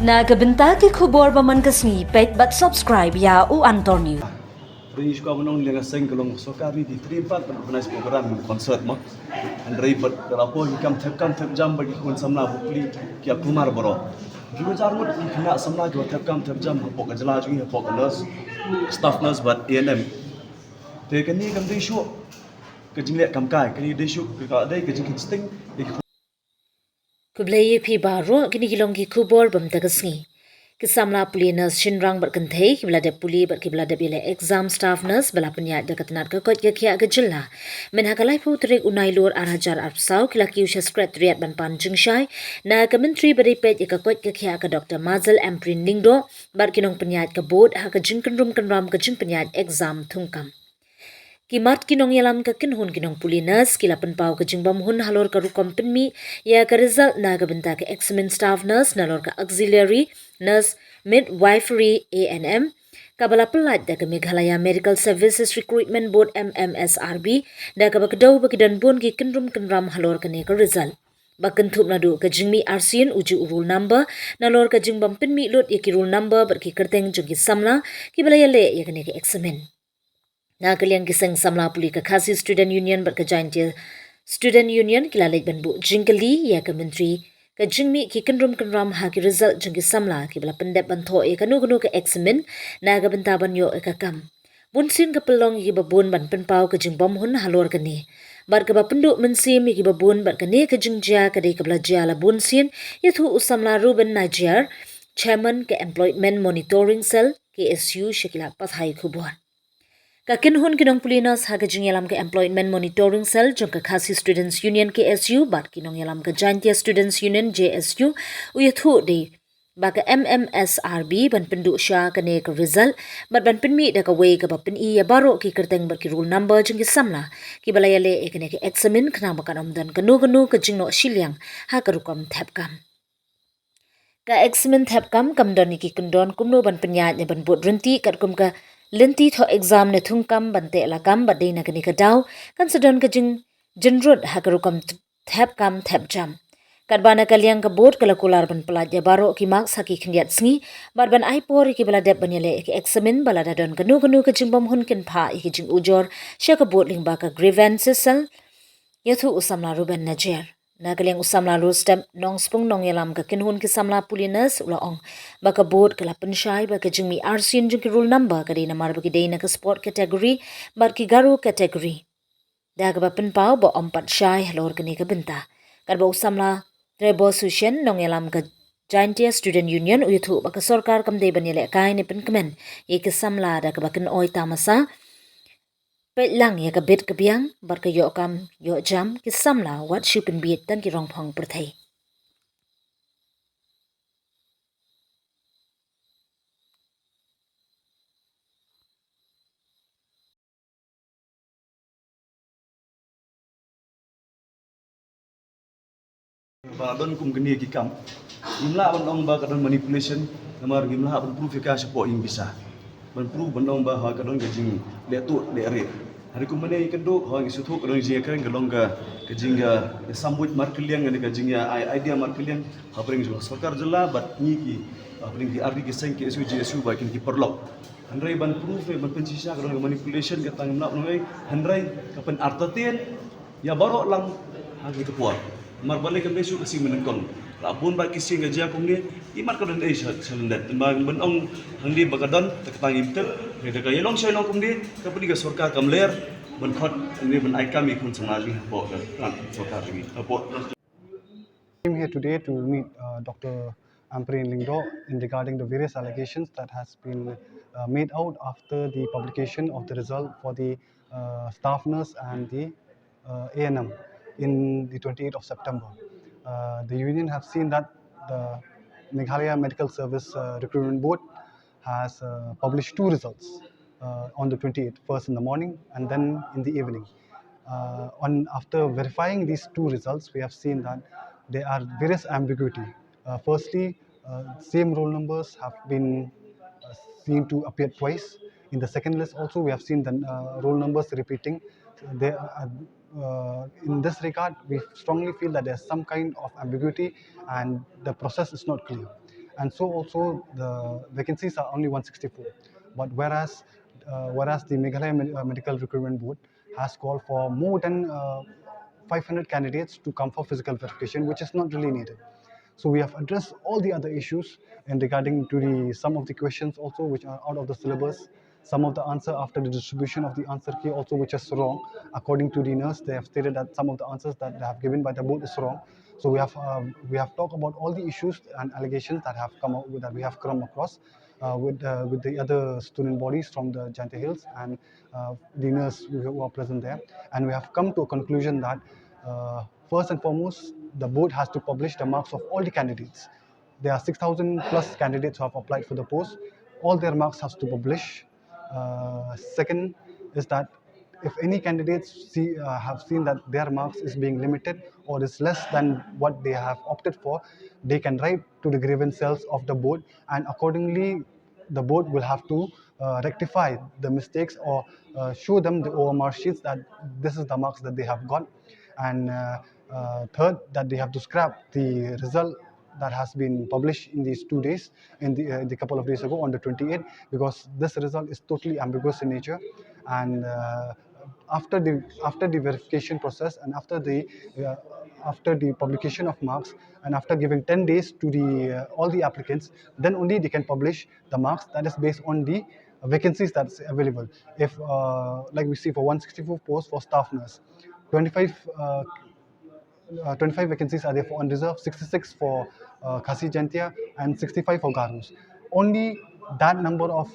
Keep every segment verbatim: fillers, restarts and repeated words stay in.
Na ka bynta ki khubor ba man ka sngi, peit bad subscribe ïa U Antor News. Ri shuka ban ong liang ka seng ka long sorkar ri ki trim pat ban organize program concert mo. Hynrei bad ka la poi ki kam thep kam thep jam bad ki khun samla bapli ki ap kumar bro. Ki ba jar ngut ki khynnah samla ki ba thep kam thep jam hapoh ka jylla jong ngi, hapoh ka nurse, staff nurse bad A N M. Te kane kam dei shuh ka jingleh kam kai, kane dei shuh ka dei ka jingkit sting. Khublei ïa phi baroh, kine ki long ki khubor ba mynta ka sngi. Ki samla pule nurse shynrang bad kynthei, ki ba la dep pule bad ki ba la dep ïaleh exam staff nurse, ba la pynïaid da ka tnat ka koit ka khiah ka jylla. Mynha ka laiphew tarik u Nailur ar hajar arphew saw, ki la kiew sha Secretariat ban pan jingshai na ka Myntri ba dei peit ïa ka koit ka khiah ka Doctor Mazel Ampareen Lyngdoh bad ki nongpynïaid ka board ha ka jingkynrum kynram ka jingpynïaid exam thungkam. Ki mat ki nongïalam ka kynhun ki nongpule nurse ki la pynpaw ka jingbymhun halor ka rukom pynmih ïa ka result na ka bynta ka examine staff nurse nalor ka auxiliary nurse midwifery, A N M, ka ba la pyllait da ka Meghalaya Medical Services Recruitment Board, M M S R B, da ka ba kdew ba ki don bun ki kynrum kynram halor kane ka result. Ba kynthup naduh ka jingmih arsien u ju u roll number nalor ka jingbym pynmih lut ïa ki roll number bad ki kyrteng jong ki samla ki ba la ïaleh ïa kane ka examine. Na ka liang ki seng samla pule ka Khasi Student Union bad ka Jaintia Student Union ki la leit ban buh jingkylli ïa ka Myntri ka jingmih ki kynrum kynram ha ki result jong ki samla ki ba la pyndep ban thoh ïa kano kano ka examine na ka bynta ban ïoh ïa ka kam. Bunsien ka pynlong ïa ki ba bun ban pynpaw ka jingbymhun halor kane. Bad ka ba pynduh mynsiem ïa ki ba bun bad kane ka jingjia ka dei ka ba la jia la bunsien, ïathuh u samla Reuben Najiar, Chairman ka Employment Monitoring Cell, K S U, sha ki lad pathai khubor. Ka kynhun ki nongpule nurse ha ka jingïalam ka Employment Monitoring Cell jong ka Khasi Students Union, K S U, bad ki nongïalam ka Jaintia Students Union, J S U, u ïathuh dei ba ka M M S R B ban pynduh sha kane ka result bad ban pynmih da kawei ka ba pyni ïa baroh ki kyrteng bad ki roll number jong ki samla ki ba la ïaleh ïa kane ka examine, khnang ba kan ym don kano kano ka jingnoh shiliang ha ka rukom thep kam. Ka examine thep kam kam don ïa ki kyndon kumno ban pynïaid ne ban bud ryntih katkum ka lynti thoh exam ne thungkam ban teh lakam, bad dei na kane ka daw kan sa don ka jingjynrut ha ka rukom thep kam thep jam. Katba na ka liang ka board ka la kular ban pyllait ïa baroh ki marks ha ki khyndiat sngi bad ban ai por ïa ki ba la dep ban ïaleh ïa ka examine ba lada don kano kano ka jingbymhun kin phah ïa ka jingujor sha ka board lyngba ka grievance cell, ïathuh u samla Reuben Najiar. Na ka liang u samla Rustem Nongspung, nongïalam ka kynhun ki samla pule nurse, u la ong ba ka board ka la pynshai ba ka jingmih arsien jong ki roll number ka dei namar ba ki dei na ka sport category bad ki Garo category. Da ka ba pynpaw ba ym pat shai halor kane ka bynta. Katba u samla Trevor Sushen, nongïalam ka Jaintia Student Union, u ïathuh ba ka sorkar kam dei ban ïalehkai ne pynkmen ïa ki samla da ka ba kin oi tamasa. Peit lang ïa ka bit ka biang bad ka ïoh kam ïoh jam ki samla, wat shu pynbieit tang ki rongphong pyrthei. Ba don kum kine ki kam, ngim lah ban ong ba ka don manipulation, namar ngim lah ban proof ïa ka shapoh ïing bisa. Ban proof ban ong ba ha ka don ka jingleh tuh leh rit. Hari kum mane ïa ka duk ha ngi shu thuh ka don ka jingïakren, ka long ka, ka jingïa, ka sambuid markylliang ne ka jingïa, ai, idea markylliang ha pdeng jong sorkar jylla bad ngi ki, ha pdeng ki ardi ki seng, K S U, J S U, bad kin ki paralok. Hynrei ban proof, ban pynshisha ka don ka manipulation, ka tang ngim lah ban ong ei, hynrei ka pynartatien ïa baroh lang ha kane ka por. Namar balei kam dei shuh ka sngi mynnyngkong. La bun bad ki sngi ka jia kumne, i mat ka don ei sha, sha lyndet. Ban, ban ong hangne ba ka don, te ka tang im tip. Hynrei da ka ïalong shai long kumne, ka pynïaid ka sorkar kam ler ban khot, hangne ban ai kam ïa khun samla jong ngi hapoh ka tnat sorkar jong ngi, hapoh. Came here today to meet uh, Doctor Ampareen Lyngdoh in regarding the various allegations that has been uh, made out after the publication of the result for the uh, staff nurse and the uh, A N M in the twenty-eighth of September. Uh, the union have seen that the Meghalaya Medical Service uh, Recruitment Board has uh, published two results uh, on the twenty-eighth, first in the morning and then in the evening. Uh, on after verifying these two results, we have seen that there are various ambiguity. Uh, firstly, uh, same roll numbers have been uh, seen to appear twice. In the second list, also, we have seen the uh, roll numbers repeating. There, uh, uh, in this regard, we strongly feel that there's some kind of ambiguity and the process is not clear. And so also the vacancies are only one sixty-four. But whereas uh, whereas the Meghalaya Med- uh, Medical Recruitment Board has called for more than uh, five hundred candidates to come for physical verification, which is not really needed. So we have addressed all the other issues and regarding to the some of the questions also which are out of the syllabus. Some of the answer after the distribution of the answer key also which is wrong. According to the nurse, they have stated that some of the answers that they have given by the board is wrong. So we have uh, we have talked about all the issues and allegations that have come out that we have come across uh, with uh, with the other student bodies from the Jaintia Hills and uh, the nurse who are present there, and we have come to a conclusion that uh, first and foremost, the board has to publish the marks of all the candidates. There are six thousand plus candidates who have applied for the post. All their marks has to publish. Uh, second is that if any candidates see uh, have seen that their marks is being limited or is less than what they have opted for, they can write to the grievance cells of the board, and accordingly, the board will have to uh, rectify the mistakes or uh, show them the O M R sheets that this is the marks that they have got. And uh, uh, third, that they have to scrap the result that has been published in these two days, in the, uh, the couple of days ago on the twenty-eighth, because this result is totally ambiguous in nature. And uh, after the after the verification process and after the uh, after the publication of marks and after giving ten days to the uh, all the applicants, then only they can publish the marks that is based on the vacancies that's available. If uh, like we see for one sixty-four posts for staff nurse, twenty-five uh, uh, twenty-five vacancies are there for unreserved, sixty-six for uh, Khasi Jaintia, and sixty-five for Garos. Only that number of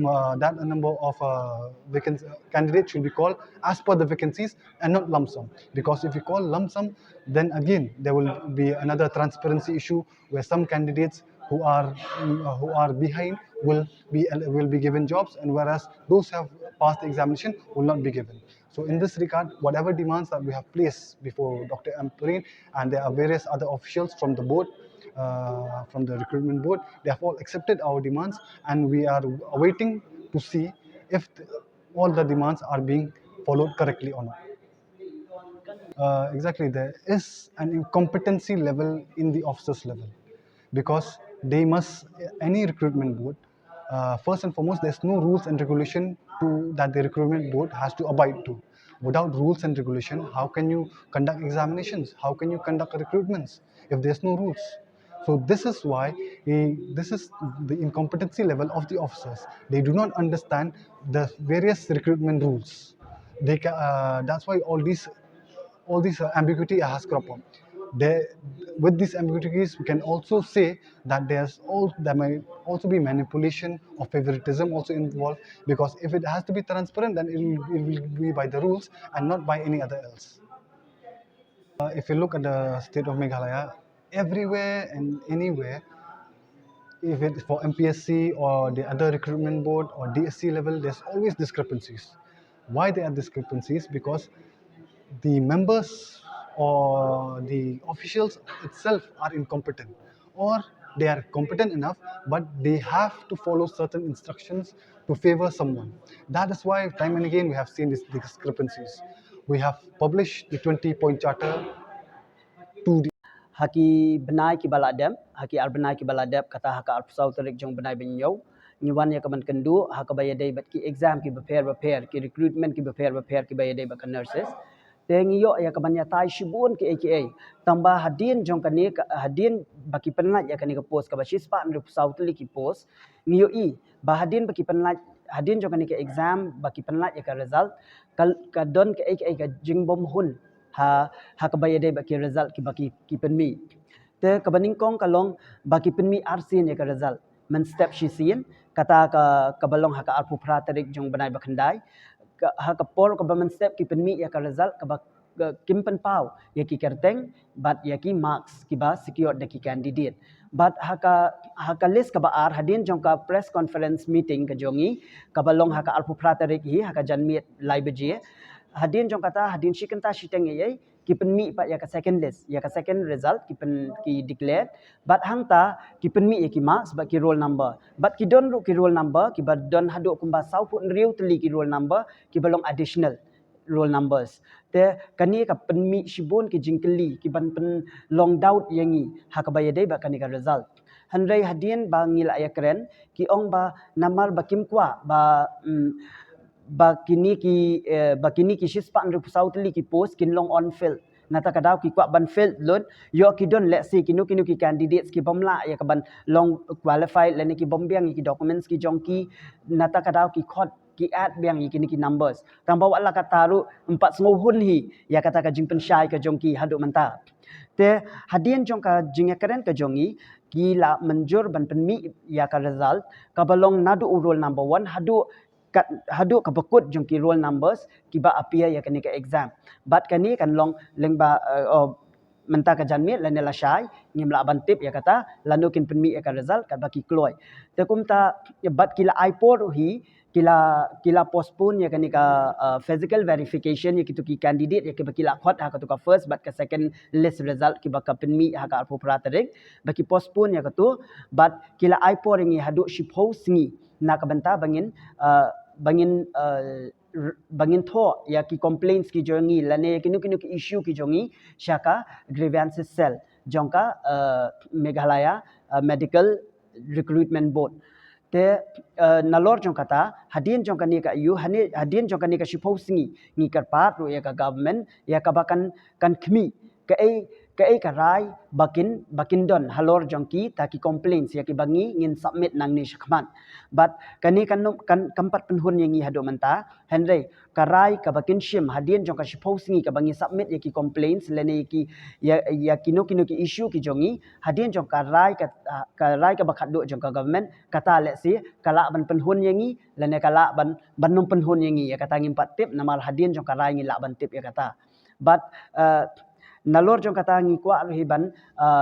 uh, that number of uh, vacancy candidates should be called as per the vacancies and not lump sum. Because if you call lump sum, then again there will be another transparency issue where some candidates who are uh, who are behind will be will be given jobs, and whereas those who have passed the examination will not be given. So in this regard, whatever demands that we have placed before Doctor Ampareen, and there are various other officials from the board, uh, from the recruitment board, they have all accepted our demands, and we are awaiting to see if th- all the demands are being followed correctly or not. Uh, exactly, there is an incompetency level in the officers level, because they must, any recruitment board, uh, first and foremost, there's no rules and regulation to that the recruitment board has to abide to. Without rules and regulation, how can you conduct examinations? How can you conduct recruitments if there's no rules? So this is why eh, this is the incompetency level of the officers. They do not understand the various recruitment rules. They ca- uh, that's why all these all this uh, ambiguity has cropped up. There, with these ambiguities, we can also say that there's all there may also be manipulation or favoritism also involved, because if it has to be transparent, then it will, it will be by the rules and not by any other else. Uh, if you look at the state of Meghalaya, everywhere and anywhere, if it's for M P S C or the other recruitment board or D S C level, there's always discrepancies. Why there are discrepancies? Because the members or the officials itself are incompetent, or they are competent enough, but they have to follow certain instructions to favor someone. That is why time and again we have seen these discrepancies. We have published the twenty point charter to the Ha ki bnai ki ba la dep, ha ki ar bnai ki ba la dep, kata ha ka arphew saw tarik jong bnai ba ñiew, ngi wan ïa ka ban kynduh ha kaba ïadei bad ki exam ki bapher bapher, ki recruitment ki bapher bapher ki ba ïadei bad ka nurses. Te ngi ïoh ïa ka ban ïatai shibun kiei kiei. Tangba hadien jong kane ka, hadien ba ki pynlait ïa kane ka post kaba shispah hynriewphew saw tylli ki post, ngi ïohi ba hadien ba ki pynlait, hadien jong kane ka exam ba ki pynlait ïa ka result, ka, ka don kiei kiei ka jingbymhun ha ha kaba ïadei bad ki result kiba ki, ki pynmih. Te kaba nyngkong ka long ba ki pynmih arsien ïa ka result, mynstep shisien, kata ka, kaba long ha ka arphew phra tarik jong bnai ba khyndai. Ka, ha ka por kaba mynstep ki pynmih ïa ka result kaba, ka, kim pynpaw ïa ki kyrteng bad ïa ki marks kiba secured da ki candidate. Bad ha ka, ha ka list kaba ar, hadien jong ka press conference meeting ka jong ngi kaba long ha ka arphew phra tarik hi ha ka janmiet lai baje, hadien jong kata, hadien shi kynta shiteng ïa ïa ki pynmih pat ïa ka second list, ïa ka second result ki pyn, ki declare. Bad hangta ki pynmih ïa ki marks bad ki roll number. Bad ki don ruh ki roll number kiba don haduh kumba sawphew hynriew tylli ki roll number kiba long additional roll numbers. Te kane ka pynmih shibun ki jingkylli ki ban pynlong doubt ïa ngi ha kaba ïadei bad kane ka result. Hynrei hadien ba ngi la ïakren, ki ong ba namar ba kim kwah ba, mm, ba kine ki, eh, ba kine ki shispah hynriewphew saw tylli ki post kin long unfilled. Nangta ka daw ki kwah ban filled lut, ïoh ki don, let's say, kino kino ki candidates ki bym lah ïa ka ban long qualified lane ki bym biang ïa ki documents ki jong ki, nangta ka daw ki khot, ki add biang ïa kine ki numbers. Tang ba wat la katta ruh, ym pat sngewhun hi ïa kata ka jingpynshai ka jong ki haduh mynta. Te hadien jong ka jingïakren ka jong ngi, ki la mynjur ban pynmih ïa ka result kaba long naduh u roll number one haduh ka, haduh kaba kut jong ki roll numbers kiba appear ïa kane ka exam. Bad kane kan long lyngba, eh, oh, mynta ka janmiet lane lashai, ngim lah ban tip ïa kata lano kin pynmih ïa ka result katba ki kloi. Te kumta, bad ki la ai por ruh hi, ki la, ki la postpone ïa kane ka, uh, physical verification ïa kito ki candidate ïa kiba ki la khot ha kato ka first bad ka second list result kiba ka pynmih ha ka arphew phra tarik, ba ki postpone ïa kato, bad ki la ai por ïa ngi haduh shiphew sngi na ka bynta ba ngin, uh, ba ngin, uh, r-, ba ngin thoh ïa ki complaints ki jong ngi lane ïa kino kino ki issue ki jong ngi sha ka grievances cell jong ka, uh, Meghalaya, uh, Medical Recruitment Board. Te, uh, nalor jong kata, hadien jong kane ka ïu, hane, hadien jong kane ka shiphew sngi, ngi kyrpad ruh ïa ka government ïa kaba kan, kan khmih kaei, kaei ka rai ba kin, ba kin don halor jong kita ki complaints ïa kiba ngi ngin submit nangne shakhmat. Bad kane kan, kan, kam pat pynhun ïa ngi haduh mynta, hynrei ka rai kaba kin shim hadien jong ka shiphew sngi kaba ngi submit ïa ki complaints lane ïa ki, ïa, ïa kino kino ki issue ki jong ngi, hadien jong ka rai ka, ka rai kaba khatduh jong ka government, kata, let's say, ka lah ban pynhun ïa ngi lane ka lah ban, ban ym pynhun ïa ngi, ïa kata ngim pat tip, namar hadien jong ka rai ngi lah ban tip ïa kata. Bad, uh, nalor jong kata ngi kwah ruh hi ban, uh,